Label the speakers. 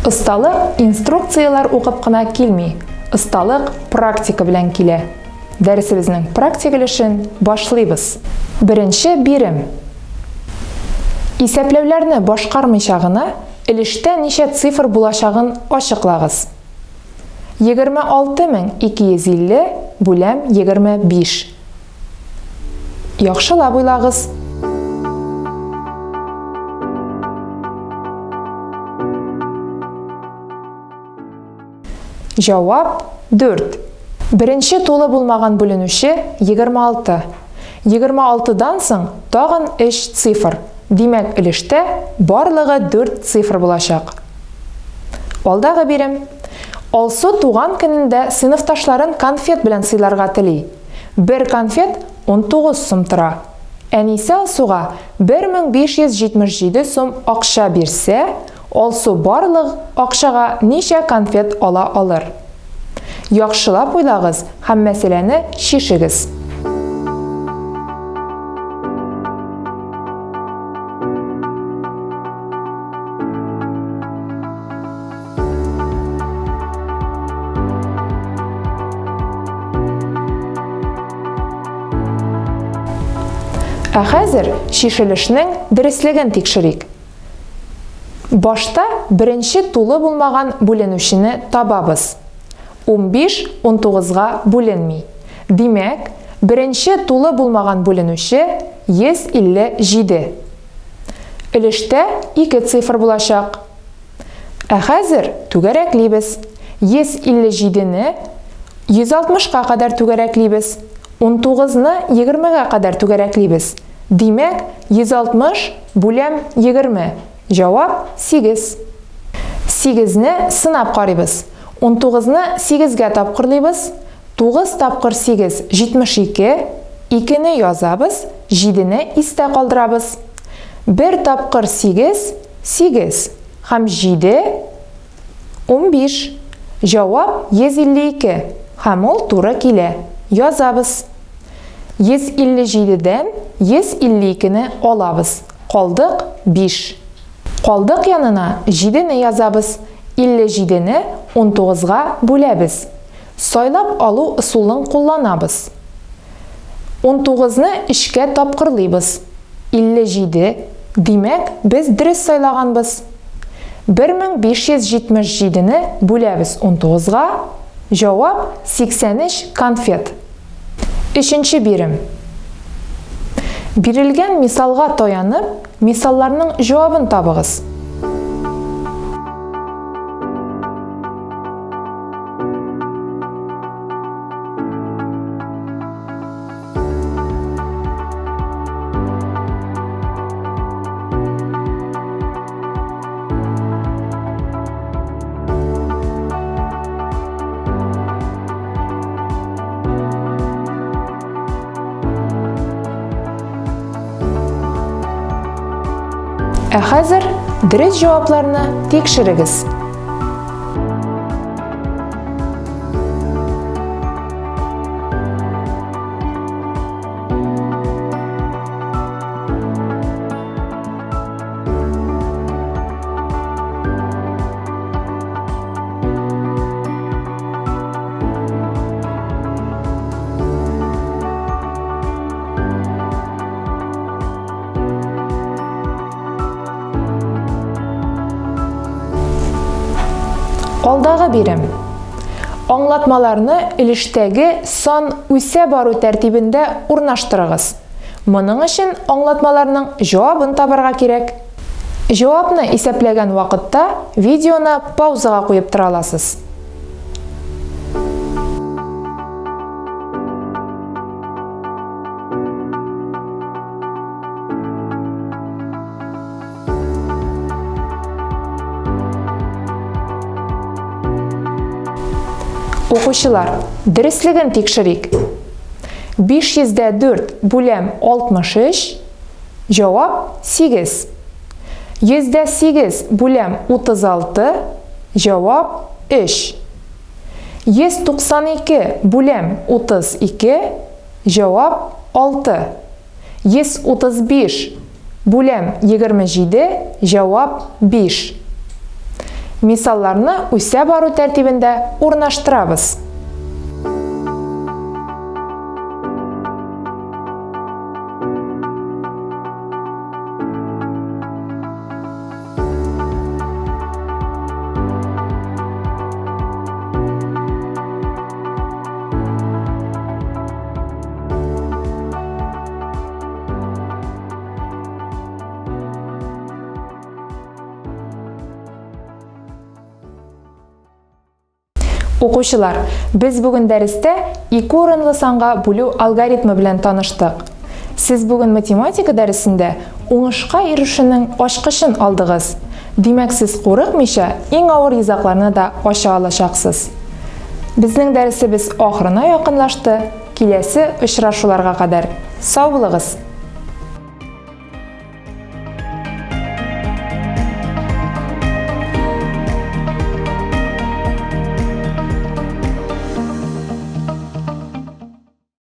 Speaker 1: Осталык инструкцияләр укып кына килми, осталык практика белән килә. Дәресебезнең практик өлешен башлыйбыз. Беренче бирем. Исәпләүләрне башкармыйча гына өлештә ничә цифр булачагын ачыклагыз. 26250 бүләм 25. Яхшылап уйлагыз. Җавап 4. Беренче тулы булмаган бүленүче 26. 26-дан соң тагын 3 цифр. Димәк, өлештә барлыгы 4 цифр булачак. Алдагы бирем. Алсу туган көнендә сыйныфташларын конфет белән сыйларга тели. Бер конфет 19 сум тора. Әнисе Алсуга 1577 сум акча бирсә, Алсу барлык акчага ничә конфет ала алыр? Яхшылап уйлагыз һәм мәсьәләне чишегез. Ә хәзер чишелешнең дөреслеген тикшерик. Башта беренче тулы булмаган бүленүчене табабыз. 15 19-га бүленми. Димәк, беренче тулы булмаган бүленүче 157. Өлештә ике цифр булачак. Ә хәзер түгәрәклибез. 157-не 160-ка кадәр түгәрәклибез. 19-ны 20-гә кадәр түгәрәклибез. Димәк, 160 бүләм 20. Җавап, 8. 8-не сынап карыйбыз. 19-ны 8-гә тапкырлыйбыз. 9 тапкыр 8, 72. 2-не язабыз, 7-не истә калдырабыз. 1 тапкыр 8, 8 һәм 7, 15. Җавап 152 һәм ул туры килә. Язабыз. 157-дән 152-не алабыз. Калдык 5. Калдык янына 7-не язабыз. 57-не 19-га бүләбез. Сайлап алу ысулын кулланабыз. Унтугызны өчкә тапкырлыйбыз. 57, димәк, без дөрес сайлаганбыз. 1577-не бүләбез унтугызга, җавап, 83 конфет. Өченче бирем. Бирелгән мисалга таянып, мисалларның җавабын табыгыз. Ә хәзер дөрес җавапларны тикшерегез. Алдагы бирем. Аңлатмаларны өлештәге сан үсә бару тәртибендә урнаштырыгыз. Моның өчен аңлатмаларның җавабын табарга кирәк. Җавапны исәпләгән вакытта видеоны паузага куеп тора аласыз. Укучылар, дөреслеген тикшерик. 504 бүләм 63, җавап 8. 108 бүләм 36, җавап 3. 192 бүләм 32, җавап 6. 135 бүләм 27, җавап 5. Мисалларны үсә бару тәртибендә урнаштырабыз. Укучылар, без бүген дәрестә ике урынлы санга бүлү алгоритмы белән таныштык. Сез бүген математика дәресендә уңышка ирешүнең ачкычын алдыгыз. Димәк, сез курыкмыйча иң авыр йозакларны да ача алачаксыз. Безнең дәресебез ахырына якынлашты. Киләсе очрашуларга кадәр сау булыгыз!